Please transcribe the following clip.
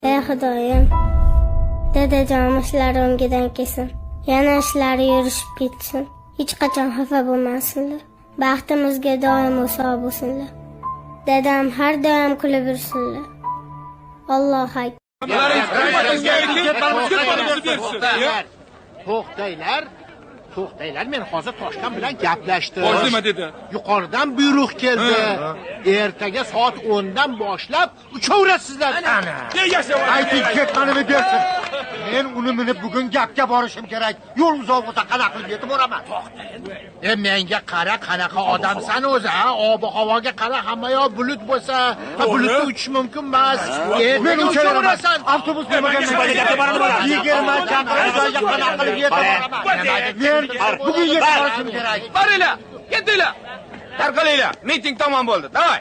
Ey Xudoyim, dadajonim ishlari o'ngidan kelsin. Yana ishlari yurishib ketsin. Hech qachon xafa bo'lmasinlar. Baxtimizga doimo sog' bo'lsinlar. Dadam har doim kulib yursinlar. Allohu akbar. To'xtanglar, to'xtanglar, men hozir Toshkan bilan gaplashdim. Xo'sh, nima dedi? Yuqoridan buyruq keldi. Ertaga soat 10 dan boshlab uchaverasizlar. Ana. Ayting, ketmanimni bersin. Men uni minib bugun gapga borishim kerak. Yo'l uzoq bo'lsa, qanaqa qilib yetib boraman? E, menga qara, qanaqa odamsan o'zi, ha? Ob havoga qara, hamma yoq bulut bo'lsa, ha, bulutda uchish mumkin emas. Men Ertaga uchaveraman. uchaverasan. Avtobus nimaga 20 chaqirim joyga qanaqa qilib yetib boraman? Men bugun yetib borishim kerak. Boringlar, ketinglar. Tarqalinglar. Miting tamom bo'ldi. Давай.